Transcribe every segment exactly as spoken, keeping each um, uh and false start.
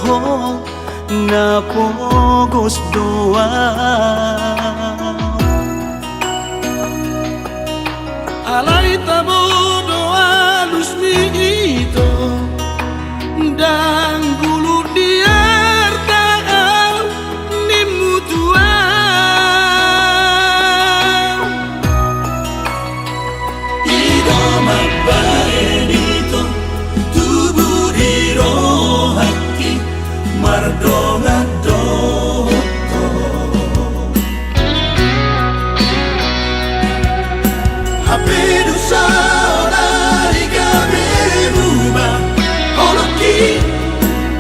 Ho na pogos do ahu. Alai tabo do alusmi ito, ndang gulut di arta ahu nimmu tu ahu. I do mambahen ito, tubu di rohangki mardongan dohot ho. Hape do saonari gabe muba holongki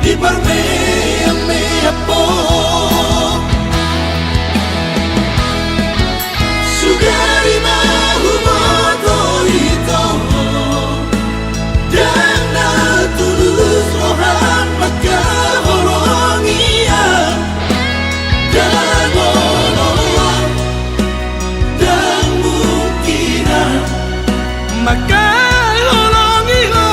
diparmeammeam ho. Sugari ma huboto ito, ndang na tulus roham mangkaholongi ahu. Ndang olo, ndang mungkin ahu mangkaholongi ho.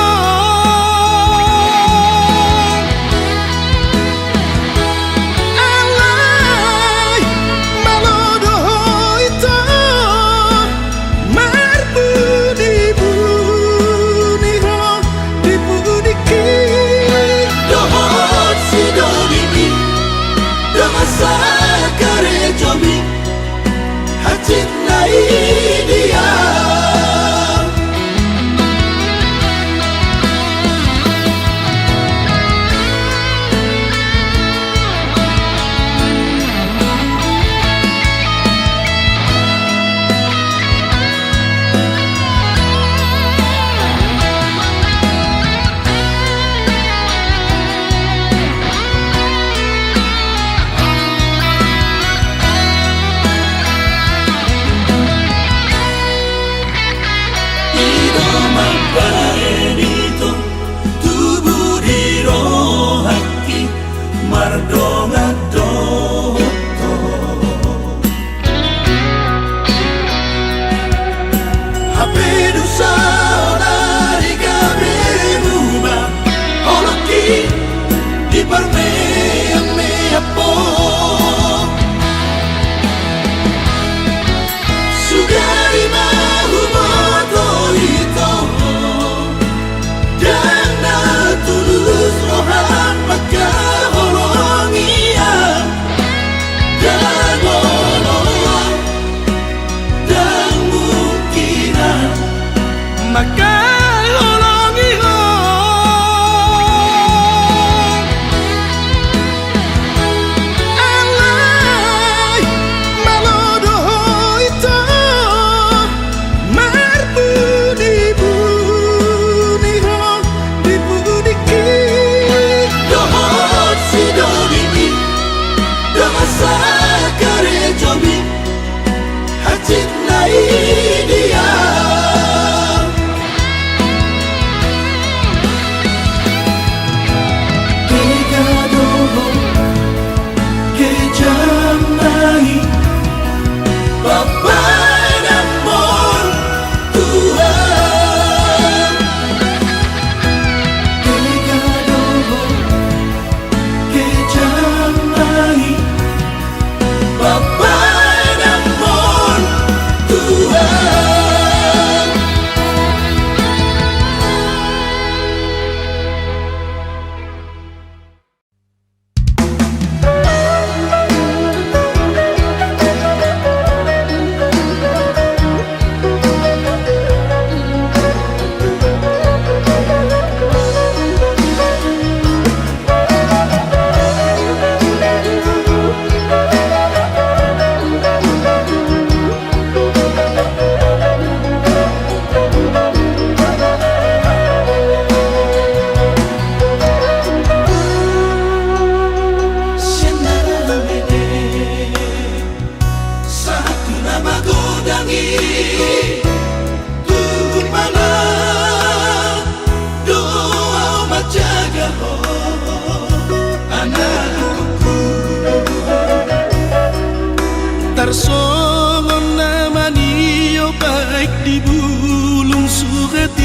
Alai malo do ho ito, marbunibuni ho di pudingki dohot sidonimi, dongan sakarejomi, hansit na i dia. I do mambahen ito, tubu di rohangki mardongan dohot ho. Hape do saonari gabe muba holongki diparmeammeam ho. Sugari ma huboto ito, ndang na tulus roham mangkaholongi ahu. Ndang olo, ndang mungkin ahu mangkaholongi ho. Alai malo do ho ito, marbunibuni ho di pudingki dohot sidonimi, dongan sakarejomi, hansit na i dia. Dega do ho kejam na i, papadanmon tu ahu. Dega do ho kejam na i, papadanmon tu ahu. Sian na mele sahat tu na magodang i, tu hupala do ahu manjaga ho, anakku. Tarsongon na manio baik di bulung suhut i.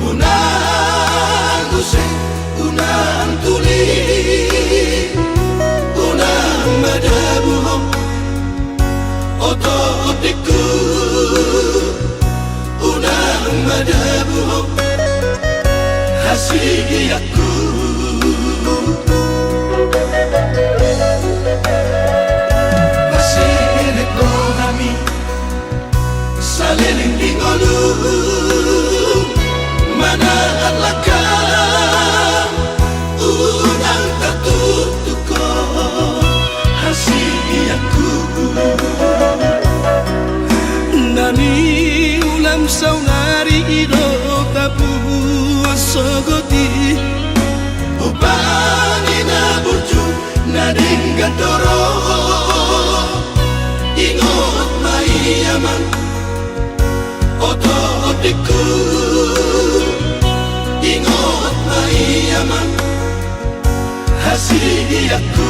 Unang muse, unang tuli Unang madabu ho, oto otikku, unang madabu ho, hasianku. Maseleng do hami saleleng ni ngolu, manahan langkam, unang tartuktuk ho, hasianku. Na niulam saonari i do tapuan sogot i, upa ni na burju na denggan do ro. Ingot ma i amang, oto otikku, ingot ma i amang, hasianku.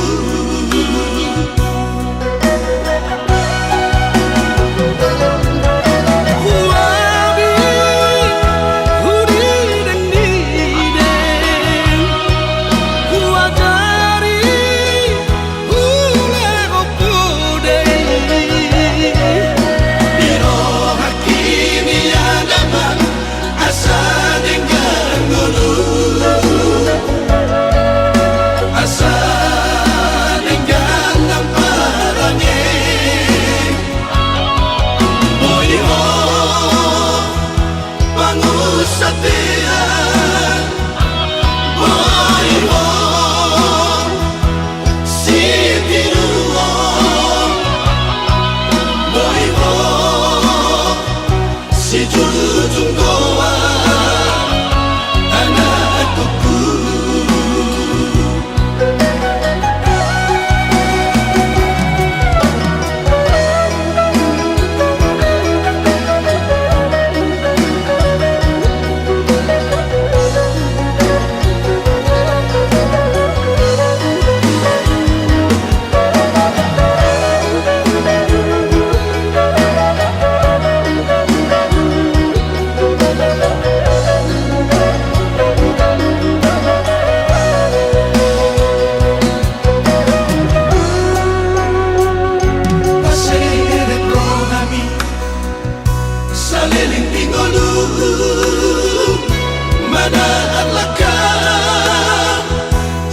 Huabi hudidengdideng, huajari hulehon podeng. Dirohaki ni anaman asa denggan ngolu, asa denggan nang parange. Boi ho pangunsandean, boi ho sitiruon, boi ho sijujung goar, anak kukku. Maseleng do hami saleleng ni ngolu, manahan langkam,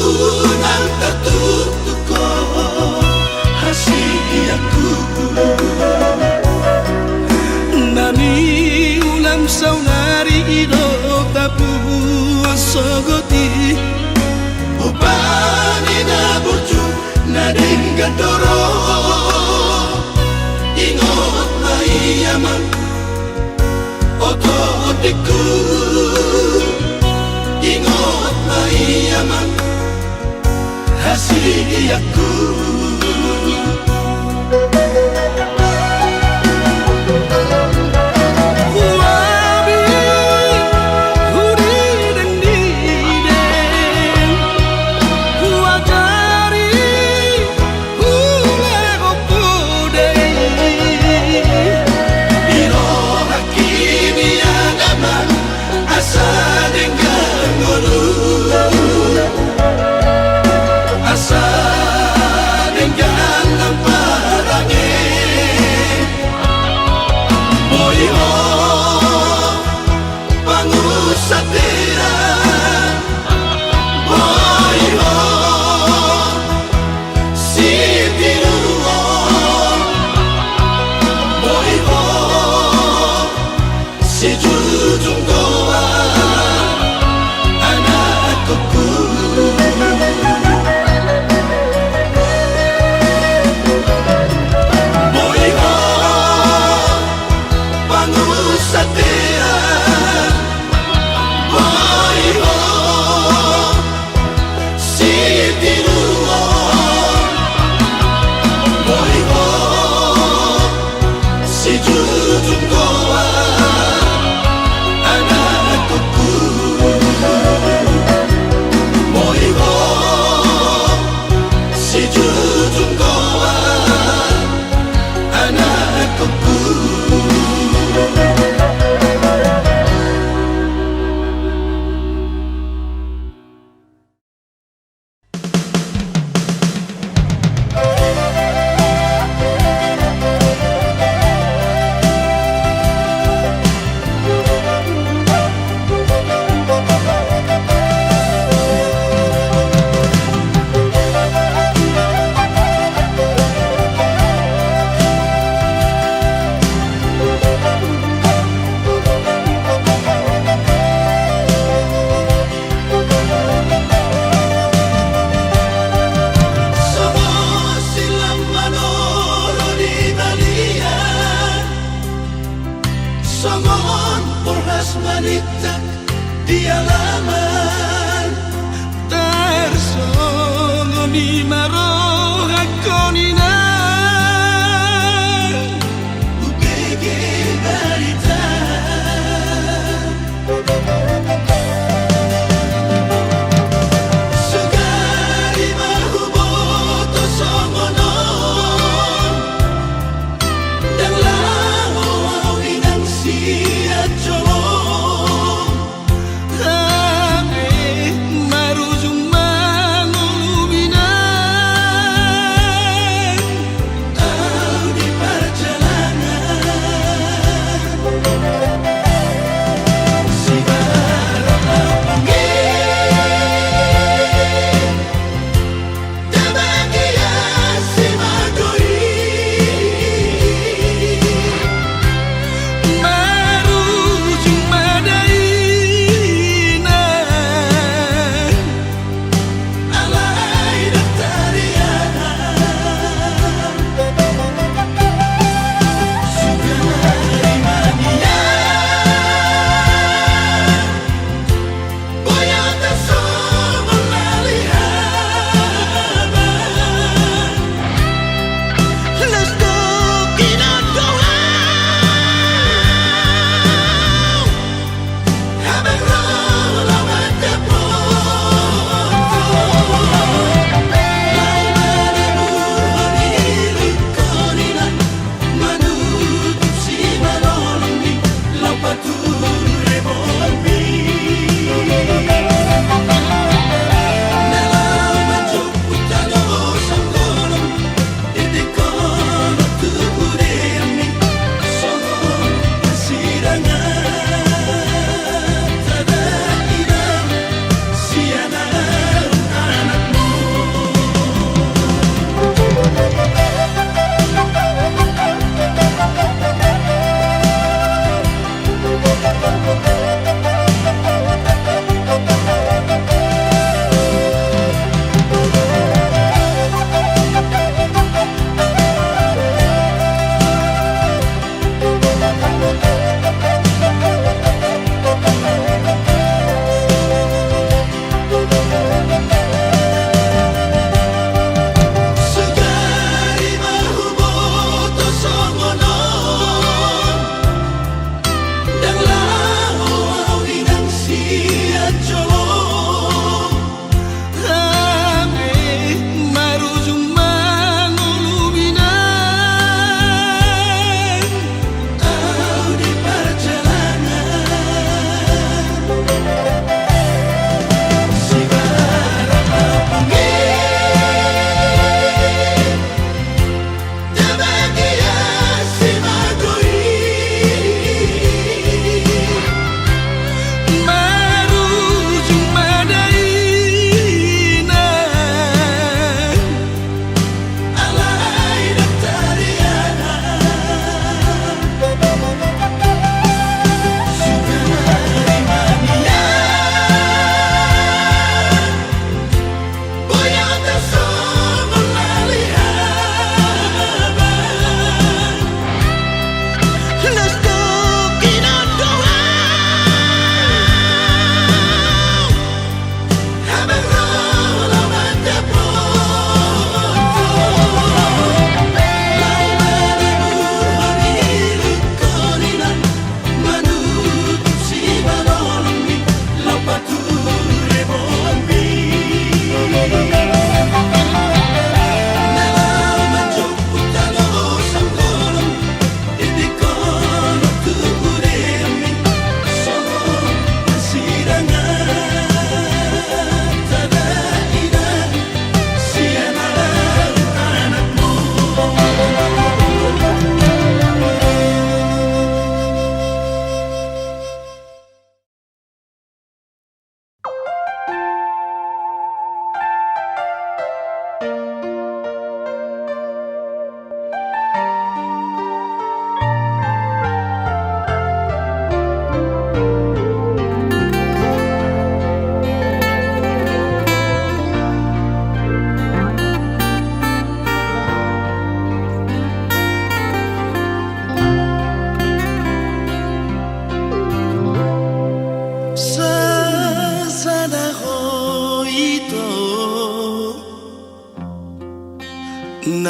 unang tartuktuk ho, hasianku. Na niulam saonari i do tapuan sogot i, upa ni na burju na denggan do ro. Ingot ma i amang, oto otikku, ingot ma i amang, hasianku. Huabi hudidengdideng, huajari hulehon podeng. Dirohaki ni anaman asa denggan ngolu, asa denggan nang parange. Boi ho pangunsandean, boi ho sitiruon, boi ho sijujung goar, anak kukku. Boi ho pangunsandean, boi di alaman. Tarsongon i ma rohangkon, Inang, hubege barita. Sogari ma huboto songon on. Ndang laho au, Inang, sian jolom. Hape marujung ma ngolum, Inang.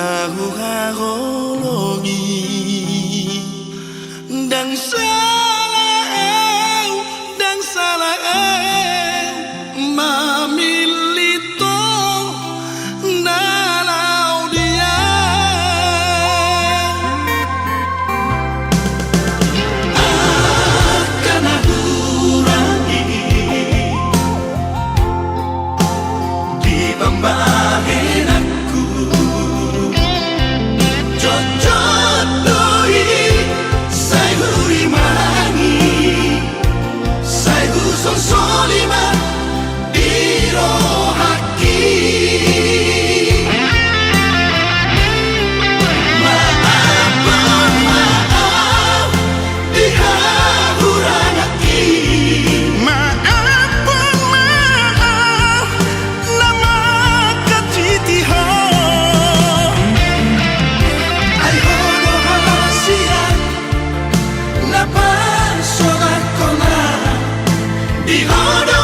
Ahu haholongi, ndang sala ahu, ndang sala ahu, mamillit ho na laho di ahu. Angka na hurang i di pambahenanku, jotjot do i sai hurimangi, sai husonsoli ma di rohangki. Maaphon ma ahu di hahuranganki. Maaphon ma ahu na mangkatiti ho. Ai ho do hasian na parsonangkon ahu, di ho do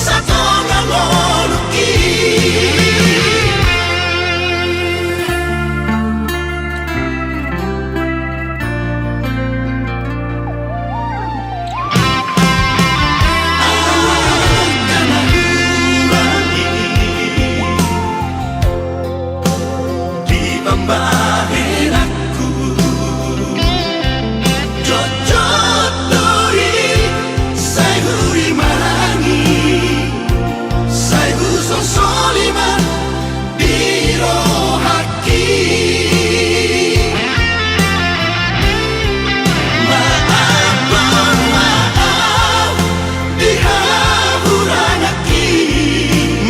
satonga ngolungki. Angka na hurang i di pambahenanku, jotjot do i sai hurimangi, sai husonsoli ma di rohangki. Maaphon ma ahu di hahuranganki.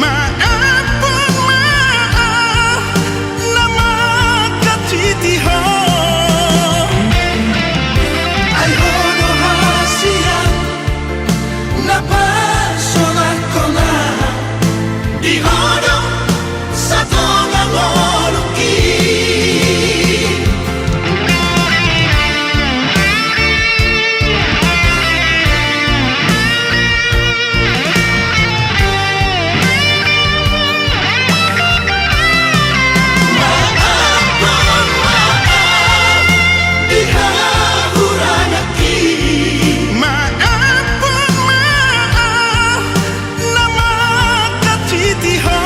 Maaphon ma ahu na mangkatiti ho. Ai ho do hasian na parsonangkon ahu, di ho do satonga ngolungki. Maaphon ma ahu di hahuranganki. Maaphon ma ahu na mangkatiti ho.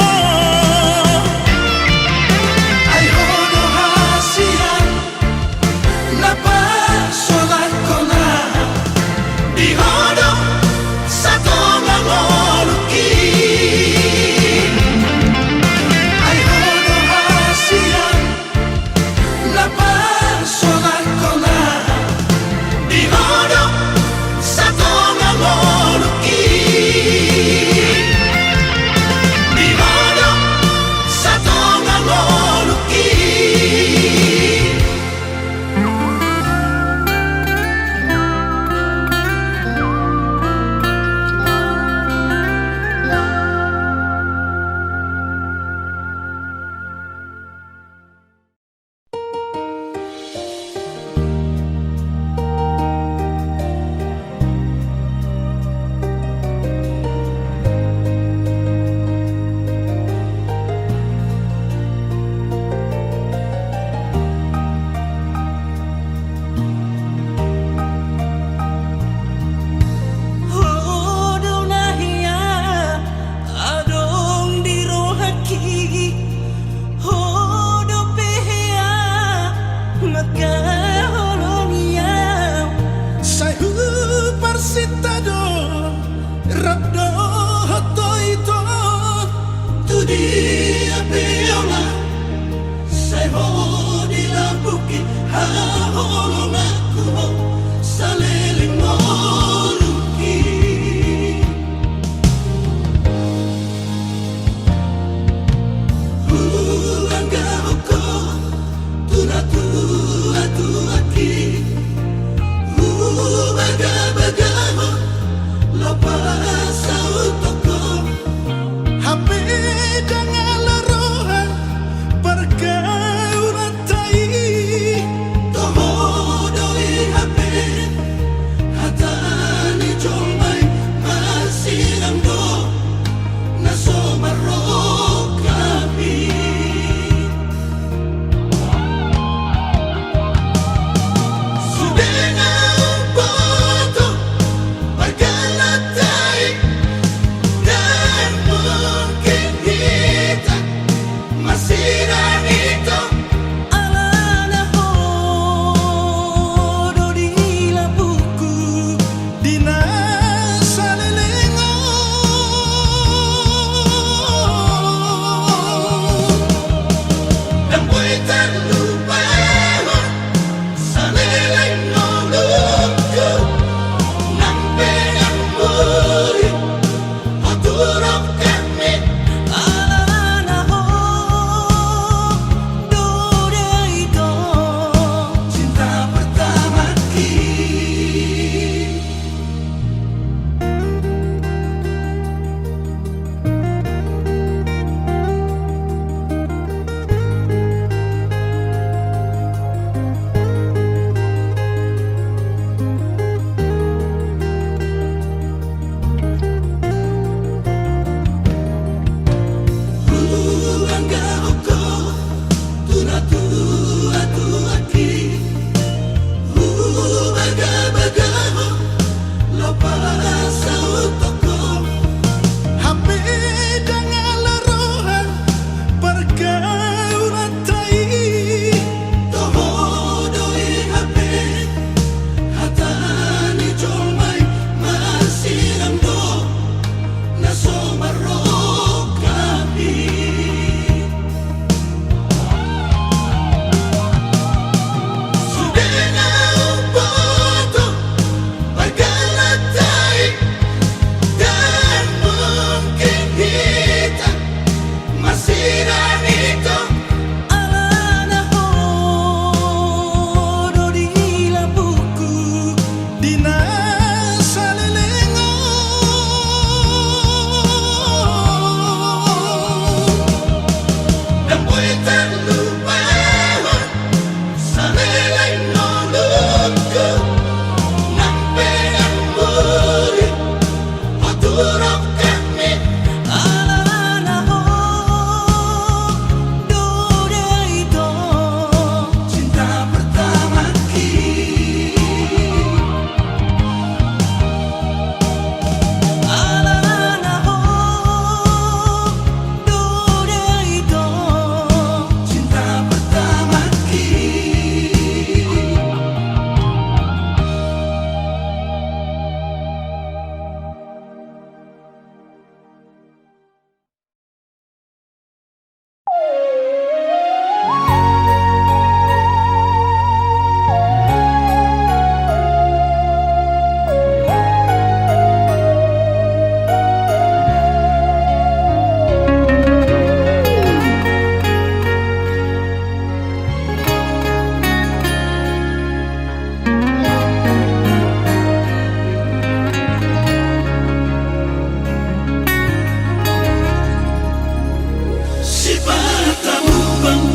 Sipata mubang,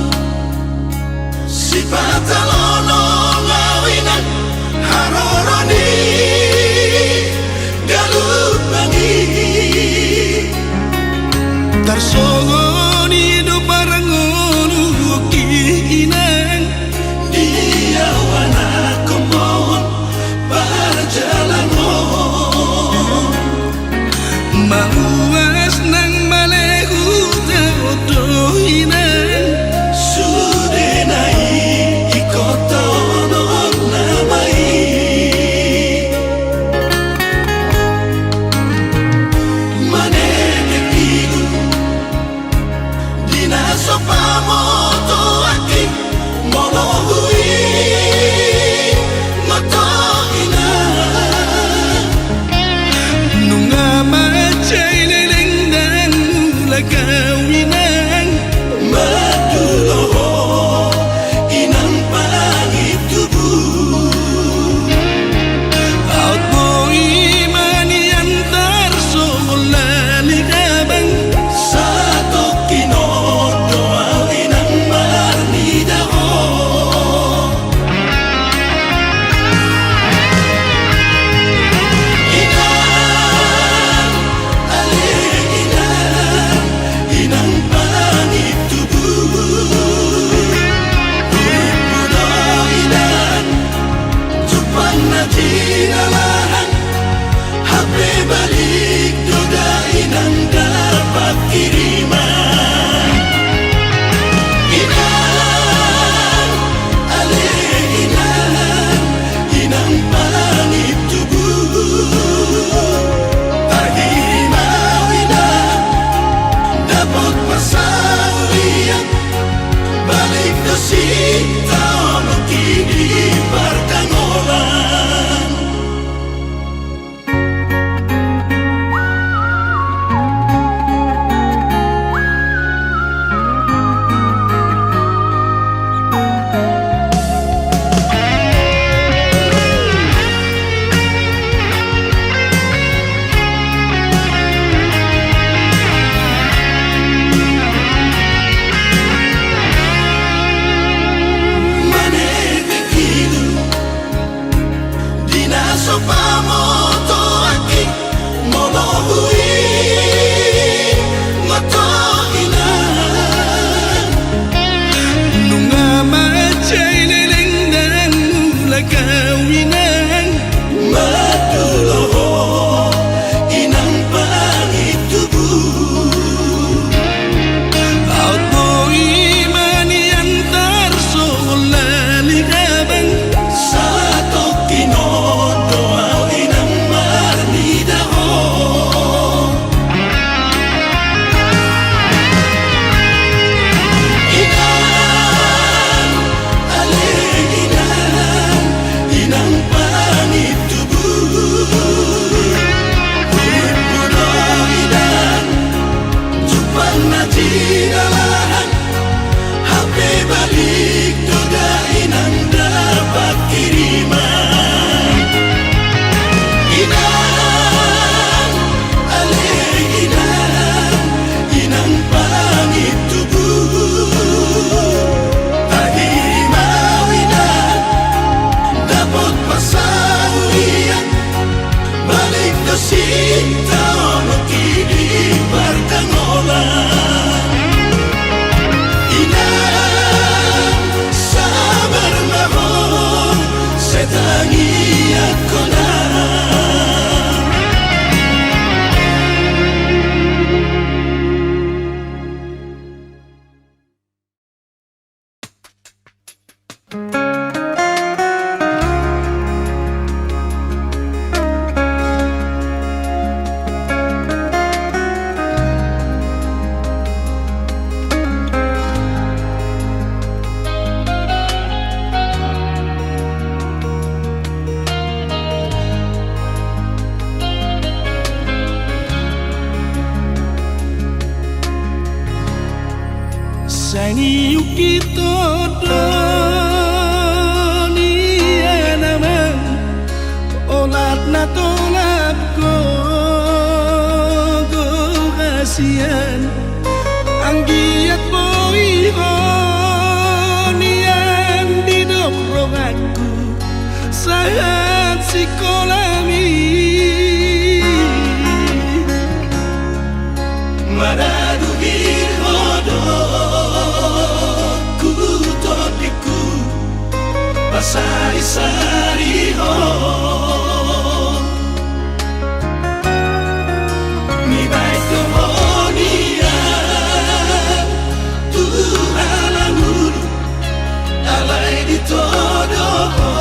sipata lonong au inang, haroro ni galumbang i. Tarsongon i do parngoluki inang, di au anakhon pajalanon. Mauas nang male huta do inang, sude na i ingkon taonon nama i. Maneke pilu Niungkit ho do nian amang, olat na tolap gogo hasian. Anggiat boi ho nian didok rohangku sahat sikolami. Maradophon ho do tu tondingku, pasarisari ho. Nibaen do ho nian tu halangulu, alai ditodo ho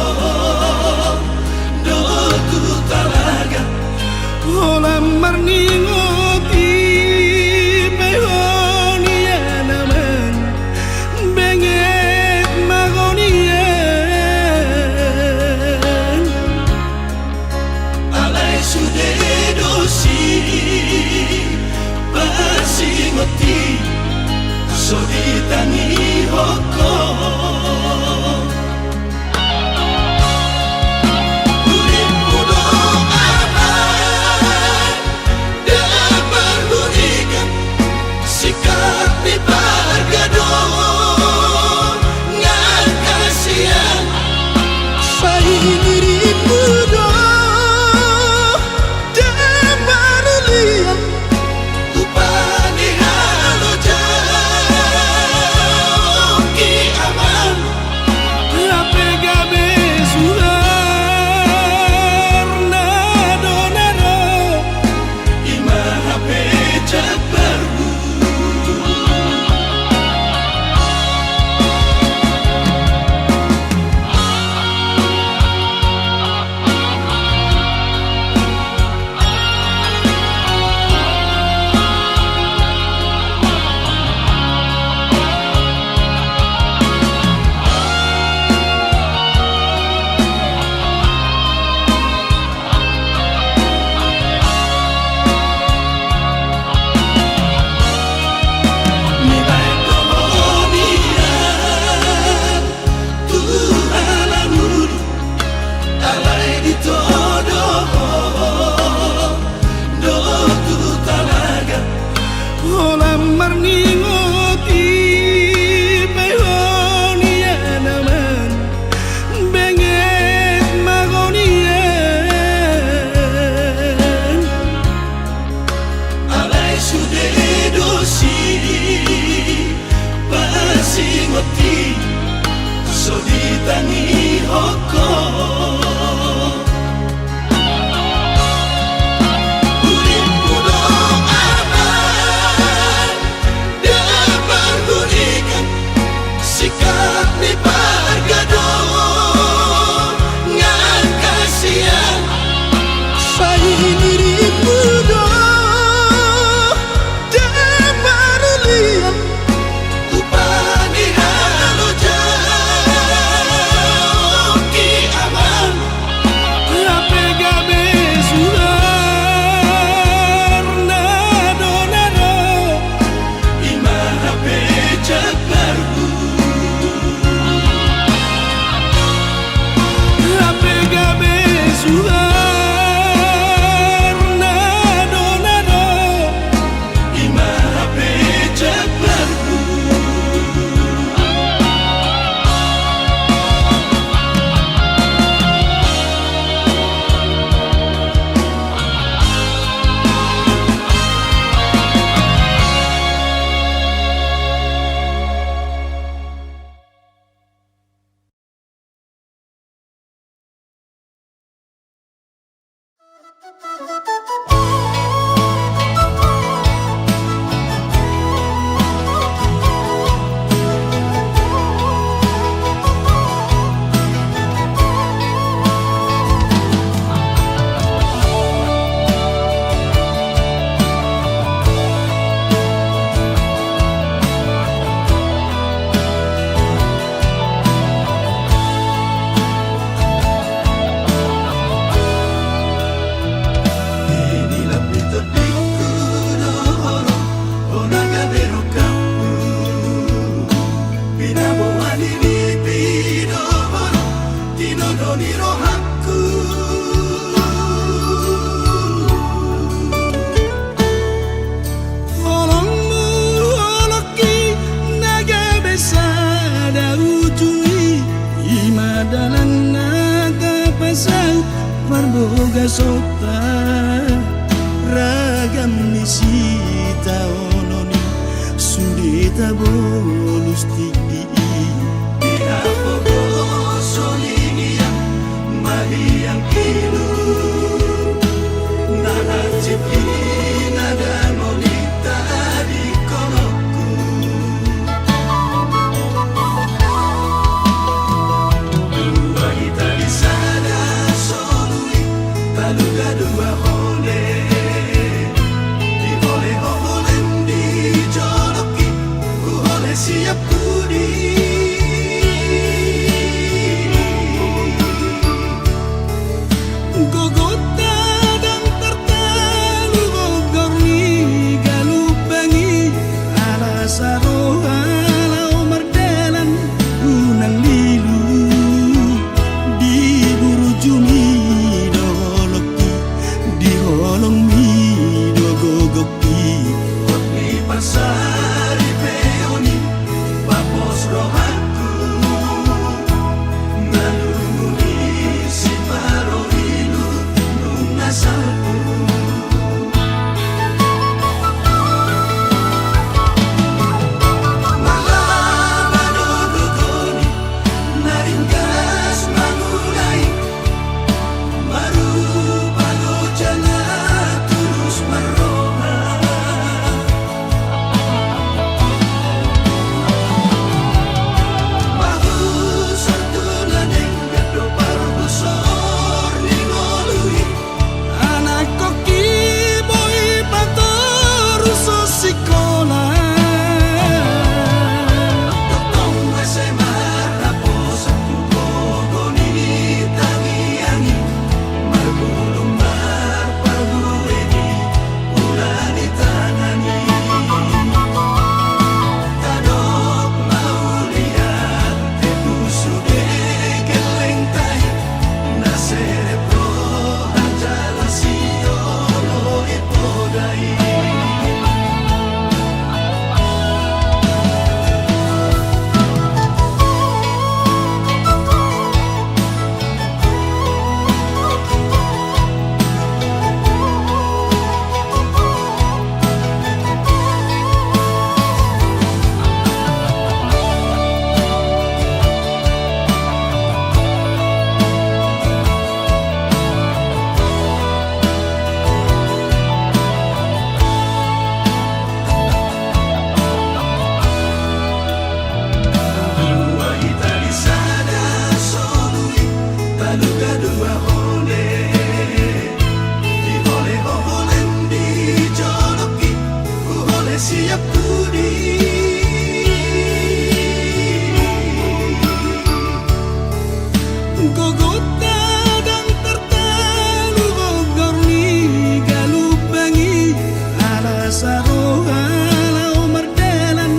do tu talaga. Holan marningot i pe ho nian amang, benget ma ho nian. Alai sude do sipasingot i, so ditangihon ho. Uripmu do amang, dang parhunikan, singkat ni pargado ngan hasian. Sai niripmu do dang marulian, upa ni halojaon i amang. Hape gabe suhar na do na ro, i ma hape jambarmu. Tuhan, alai ditodo ho do tu talaga. Holan marningot i pe ho nian amang, benget ma ho nian. Alai sude do sipasingot i, so ditangihon ho. Uripmu do amang, dang parhunikan, singkat ni pargado ngan hasian. Sai niripmu do dang marulian, upa ni halojaon i amang. Sota ragam ni sitaonon i, sude tabolus tingki i. Di hapogoson i hiang, mahiang ilu, na hansit i na dangol i tadingkononku. Dua hita di sada solu i, taluga dua hole. Dihole ho holem di jolok i, huhole siap pudi. Gogonta ndang tartalu, gogor ni galumbang i, ala saroha laho mardalan, unang lilu. Di burju mi do holong i, di holong mi do gogok i. Hot ni parsaripeon i, papos rohangku. Na lungun i siparo ilu, nunga salpu. Mangaba do gogo ni na ringgas mangula i, marupa do jala tulus marroha. Mahusor tu na denggan do parhusor ni ngolu i. Anakkon i boi patorus sikola. Tongtong ese marhaposan tu gogo ni tangiang i, marbulung marparbue di ula ni tangan i. Tadok mauliate tu sude gellengta i, na serep roha jala sioloi poda i. Dua hita di sada solu i, taluga dua hole. Dihole ho holem di jolok i, huhole siap pudi. Gogonta ndang tartalu, gogor ni galumbang i, ala saroha laho mardalan,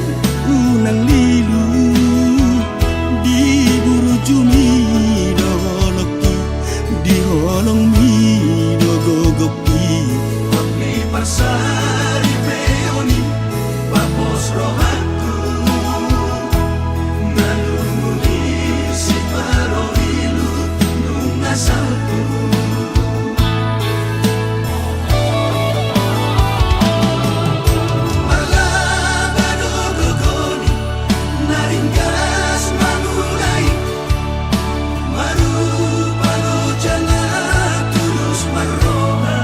unang lilu. Di burju mi do holong i, di holong mi do gogok i. Hot ni parsaripeon i, papos rohangku. Na lungun i siparo ilu, nunga salpu. Mangaba do gogo ni na ringgas mangula i, marupa do jala tulus marroha.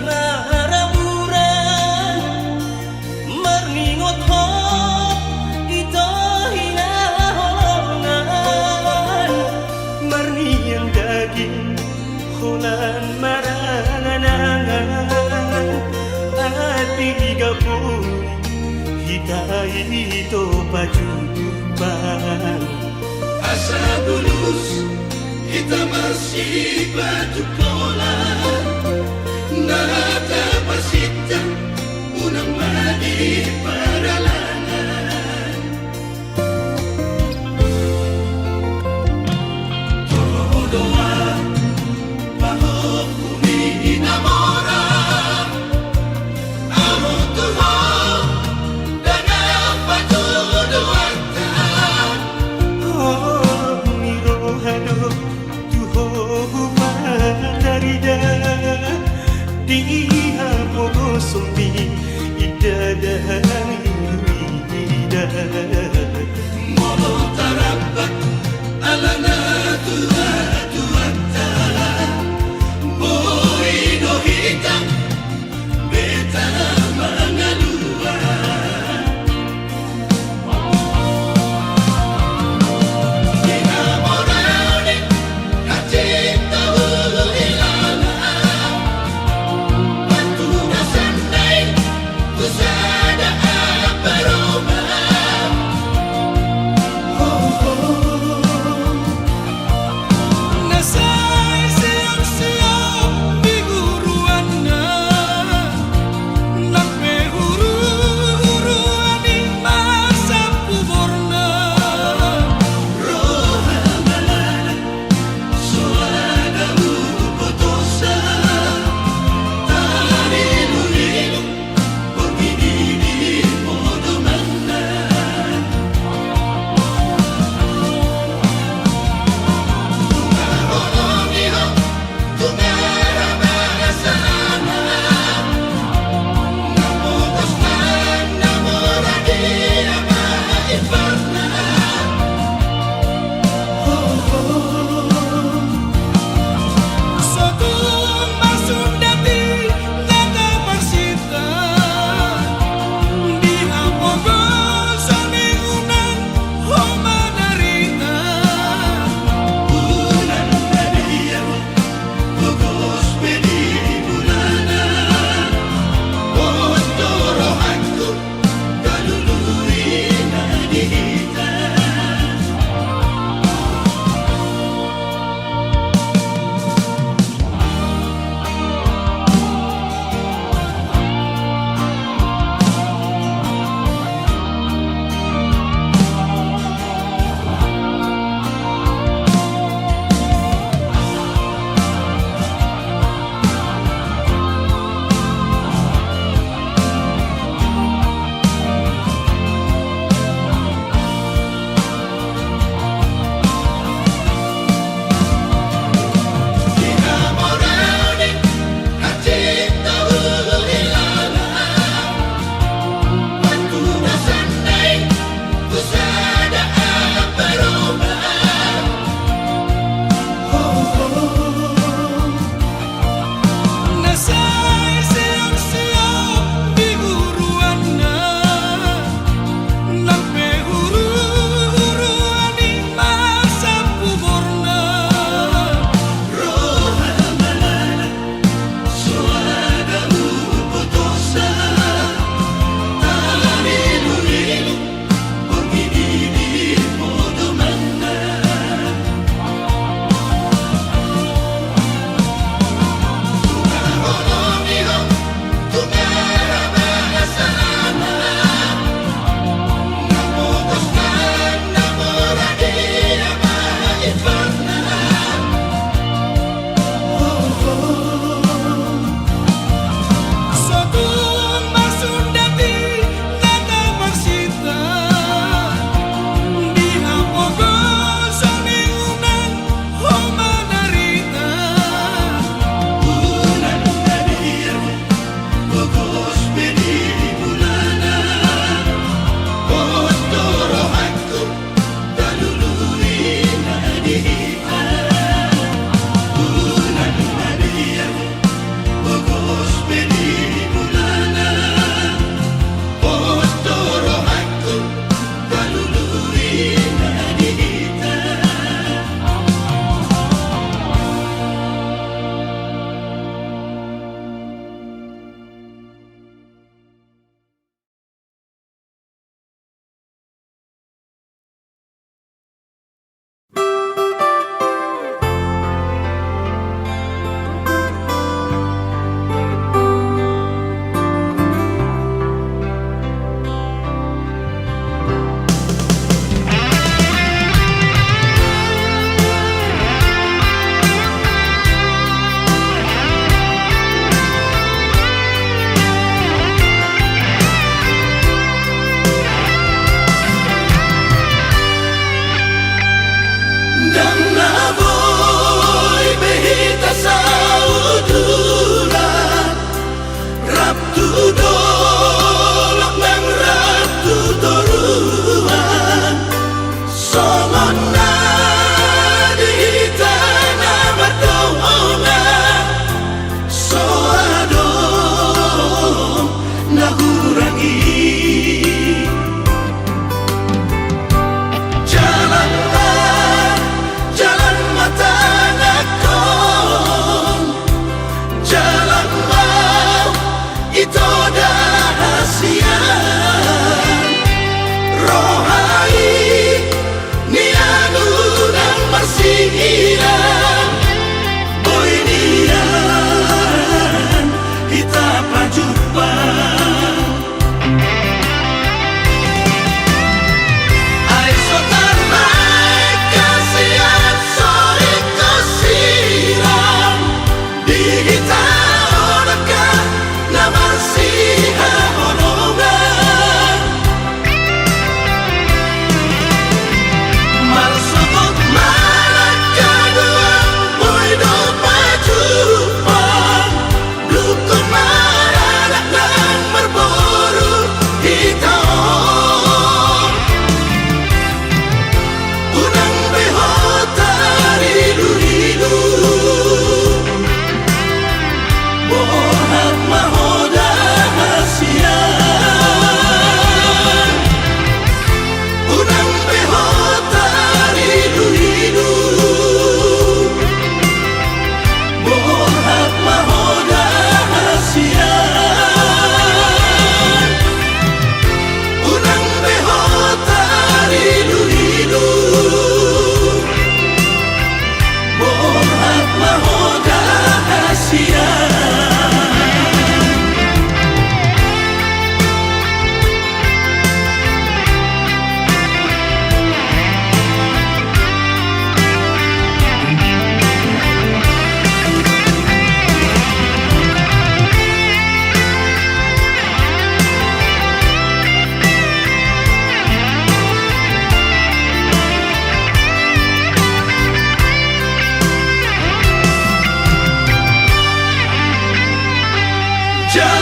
Maraburan marningot hot hita hinaholongan, marnian daging holan marangan-angan, atik gaboi hita i tu pajumpang. Asa bulus hita marsipatupolan, na tapasinta unang ma di paralangan. Toho do au pahompu ni Hinambora, ahu tu ho dangka patuduhonta. Ho ni roha do tu ho hupatarida, di hapogoson ni indahan i huida. Molo taramba alana tua-tuanta, boi do hita beta mangalua. Hinambora ni hatinta hulahula, patuda sandai tu sada amparuma.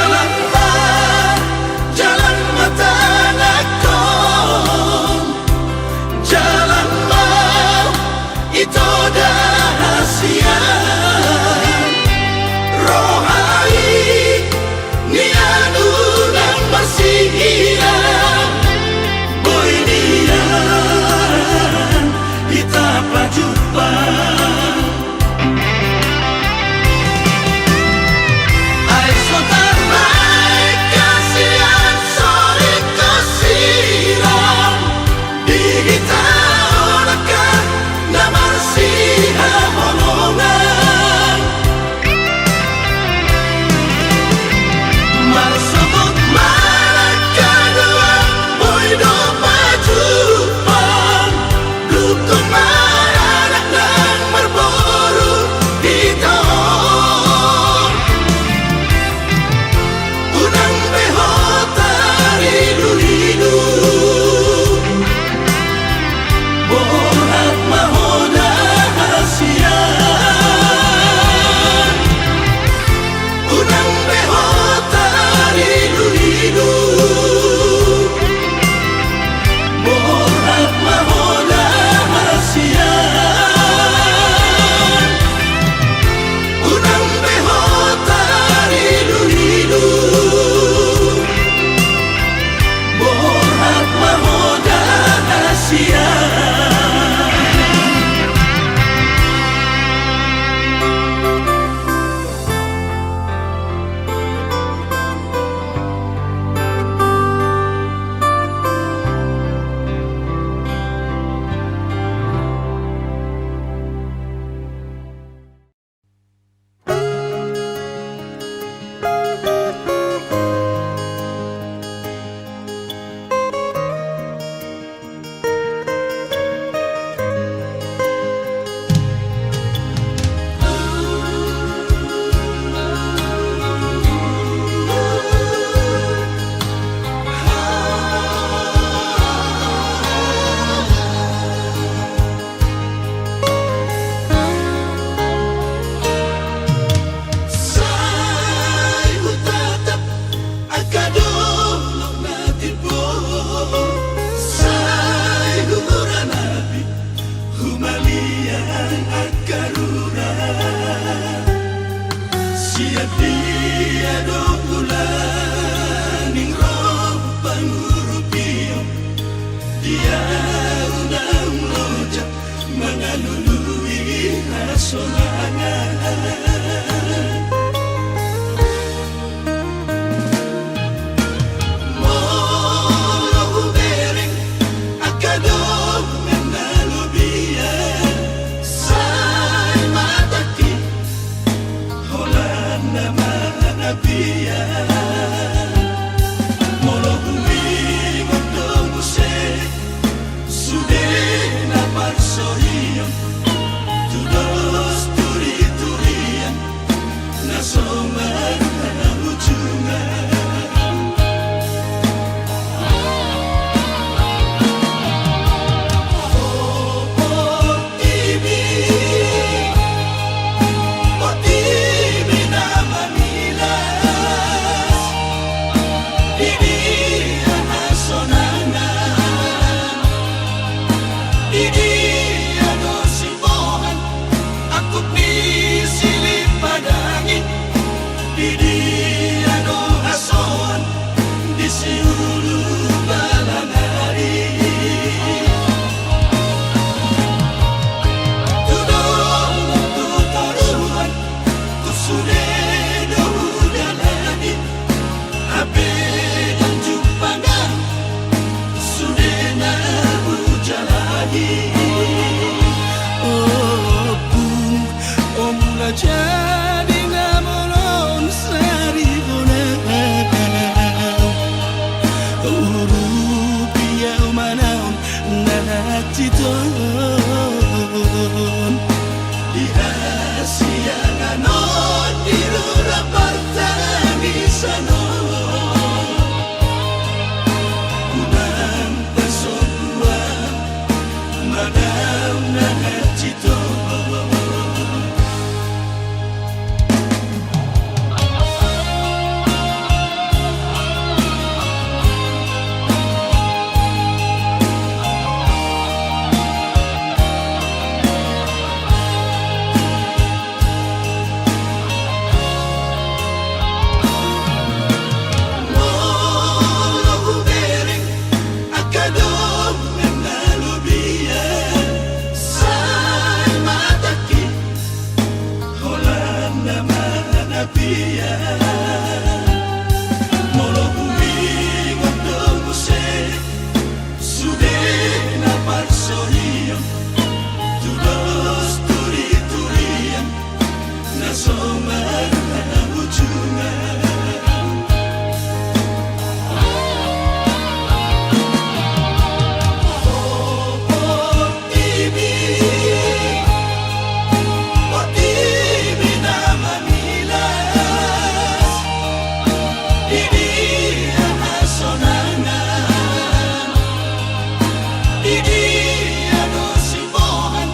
Jalan ma, jalan ma tanangkon, jalan ma ito da hasian. Roha i nian unang marsihian, boi nian hita pajumpang. Ai so tarbahen Di dia hasonangan, di dia do siboan,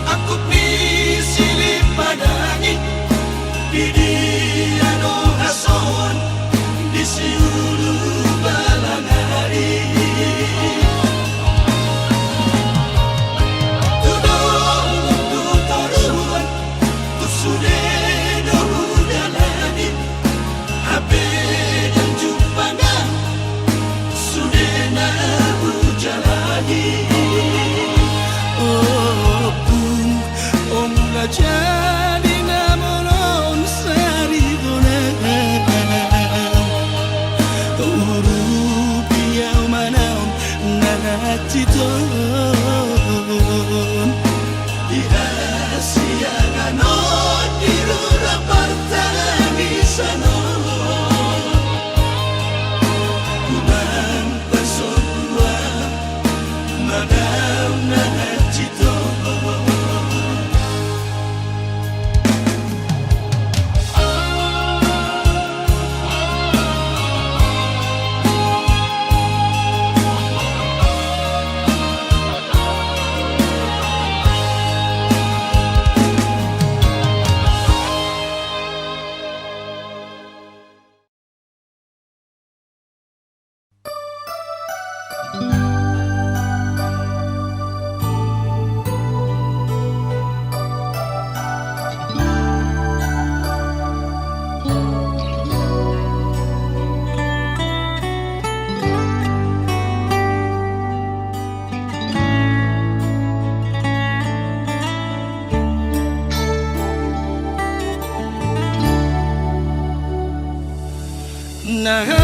angkup ni silipadani, di dia do hasoan, di siulu balangari. Tu dolok tu toruan, tu sude do hudalani, hape ndang jumpangan, sude na hujalani. Ompung, o mula jadi na molo on sarigonan, urupi au manaon na hansit on. Di hasiangan on, di rura partangisan on, unang pasombuan manaon na hansit on. Na hansit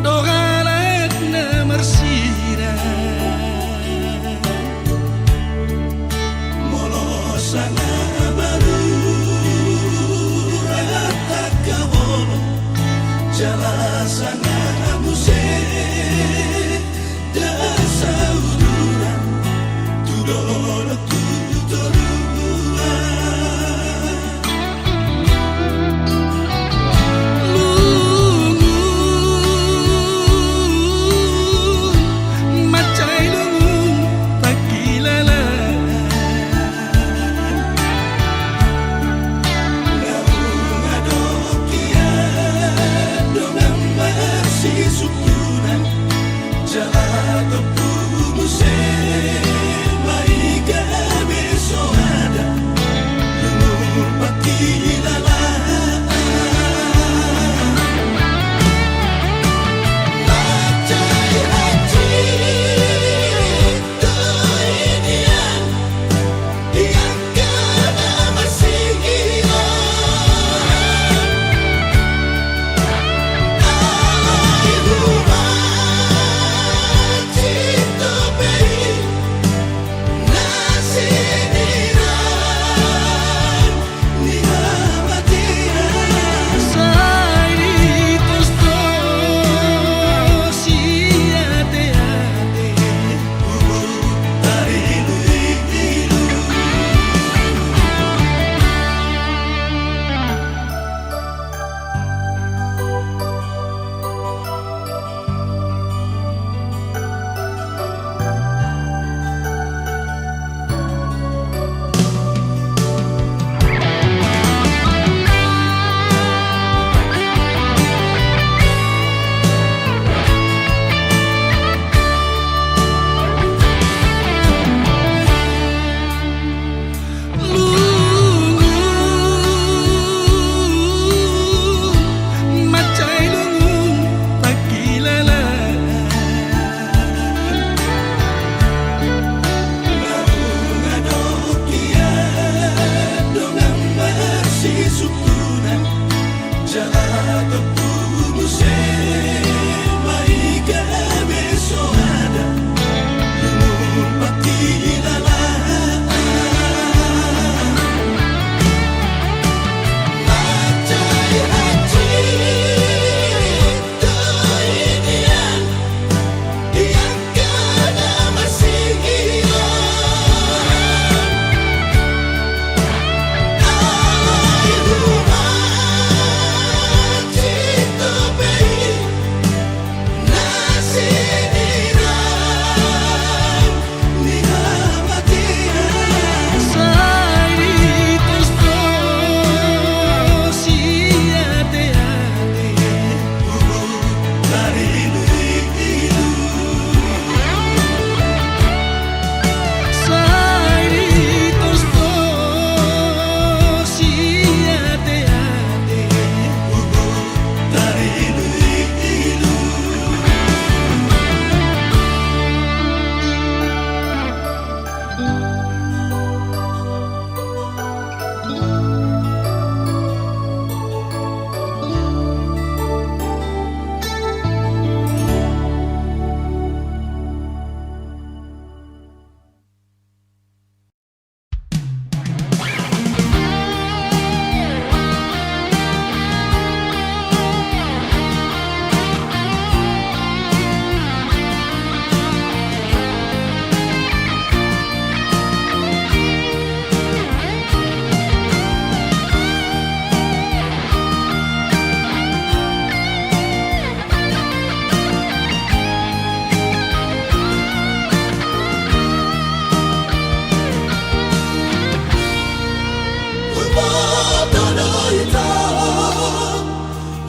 do halak na marsirang. Molo sanga baru rata kabobo, jala sanga muse da sauduran, tu dolok tu toruan.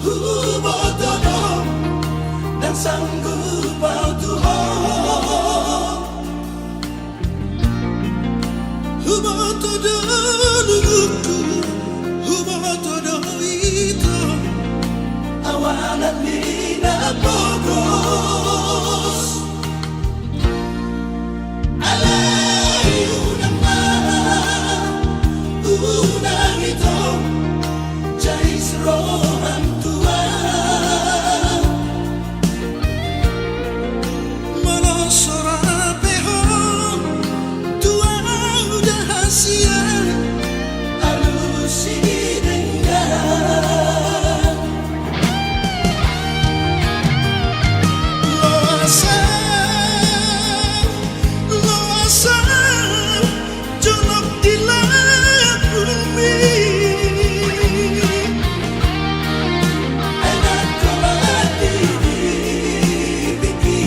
Huboto do ndang sanggup au tu ho. Huboto do nungkun, huboto do ito, au anak ni na pogos. Alai unang ma, unang ito, jais roham tu au. Molo so rap pe ho tu au da hasian, alusi denggan. Loas au, loas au, jonok di lambungmi. Ai ndang ho mati di tingki.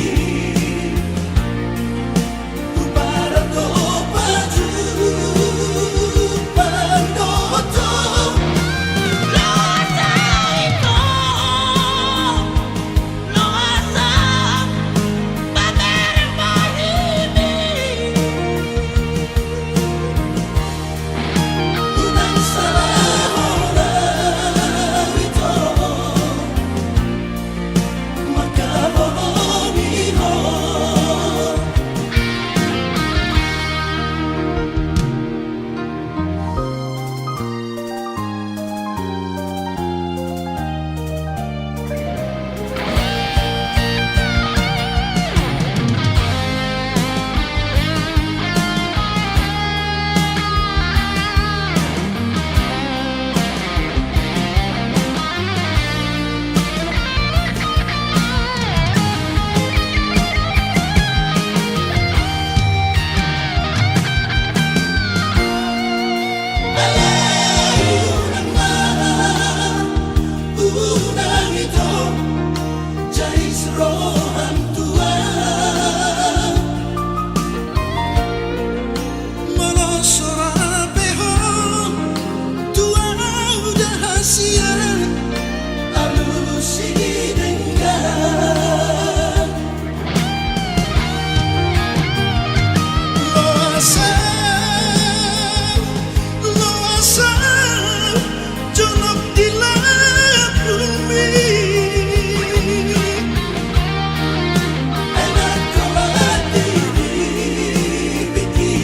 Molo so rap pe ho tu au da hasian, alusi denggan. Loas au, loas au, jonok di lambungmi. Ai ndang ho mati di tingki.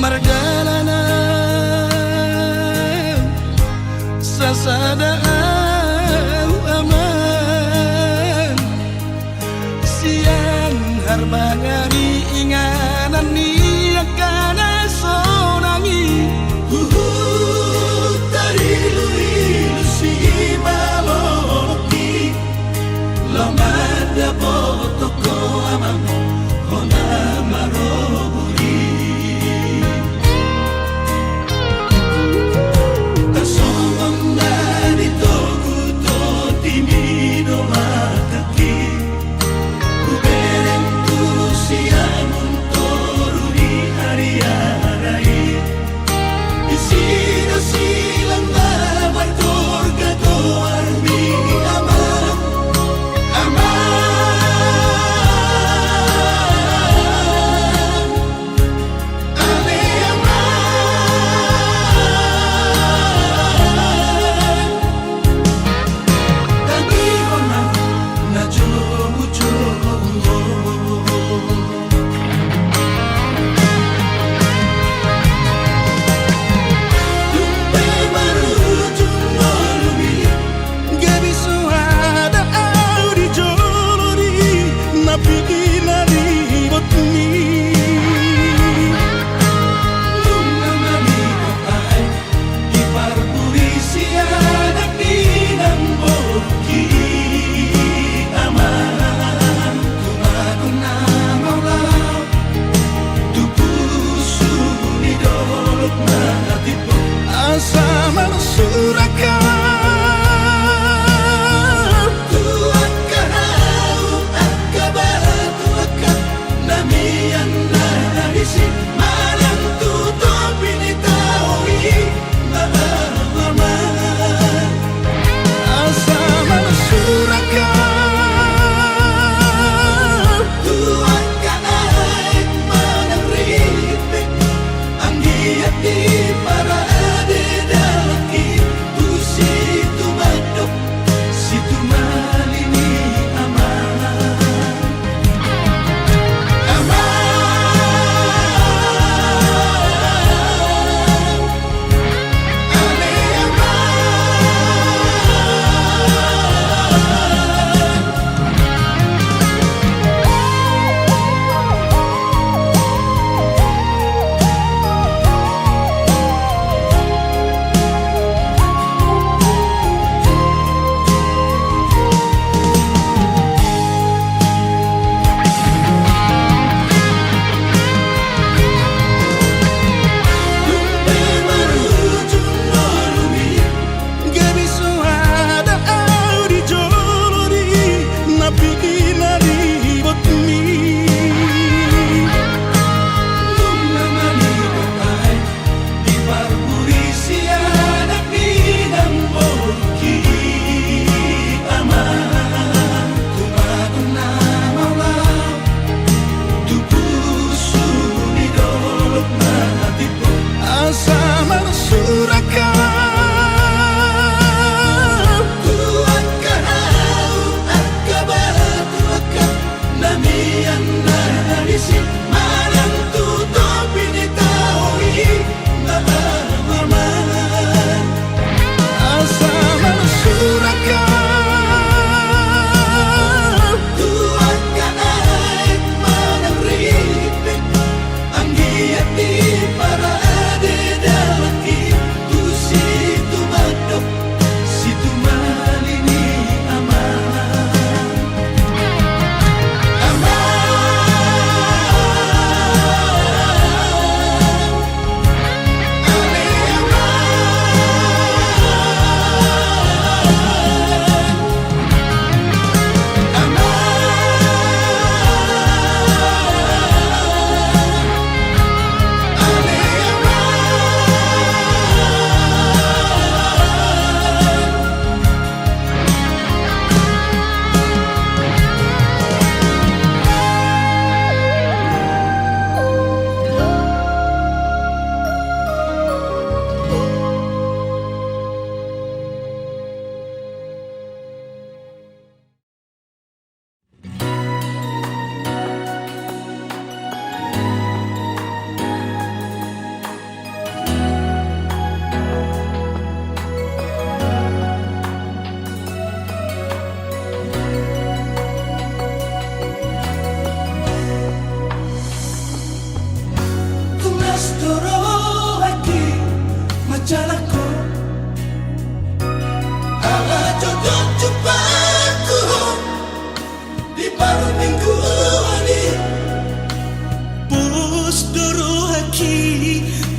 Mardalan au sasada au amang, sian harbangari inganan ni angka na sonang i. Huhut tariluilu simalolongki, laho mandapothon ho amang, hona maroburi. Tarsongon na di to Suraka tu angka hau, angka batu, angka na mian na disi manang tu topi ni tao i. Asa marsuraka tu angka aek manang ripik, anggiat diparade dalan i tu situmandok, situmali ni amang. Amang. Gabe so ada au di jolo di na pigi na ribotmi. Nunga mangido aek diparburi si anak ni namboruki, amang, tu magon na maulau. Tu pusu ni dolok na tipu asa marsuraka. Tu angka hau, angka batu, angka na mian na disi manang tu topi ni tao i. Asa marsuraka tu angka aek manang ripik, anggiat diparade dalan i tu situmandok, situmali ni amang. Amang. Tunas do rohangki manjalang ho, ala jotjot jumpangku ho di parmingguan i. Pos do rohangki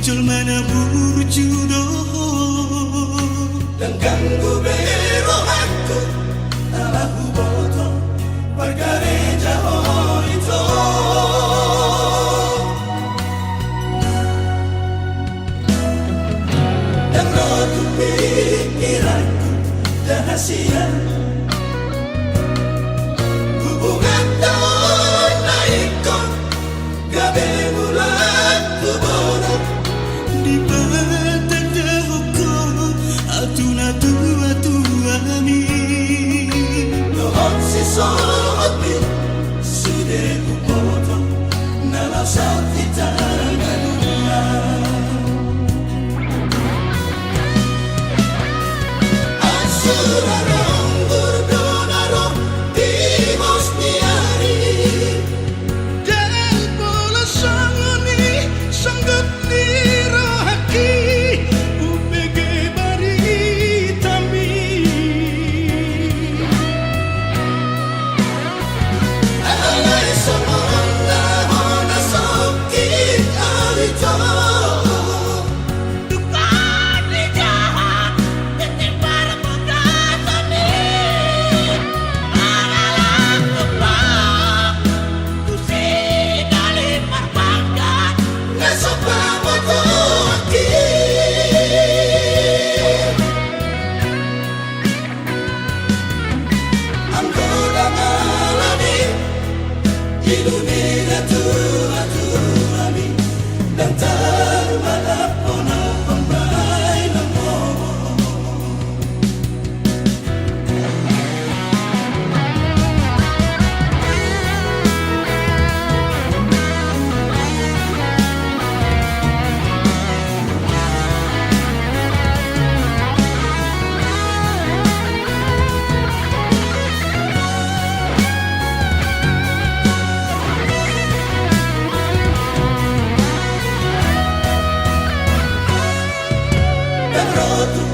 jolma na burju do ho. Dang ganggu be rohangku ala huboto pargareja ho ito. Dang ro tu pingkiranku da hasian hubunganta on na ingkon gabe mulak tu bona. Dipatandahon ho atu na tuatuami dohot sisohotmi, sude huboto na laos saut hita na dua. Ansura ro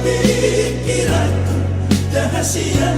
Pikiranku, rahasia.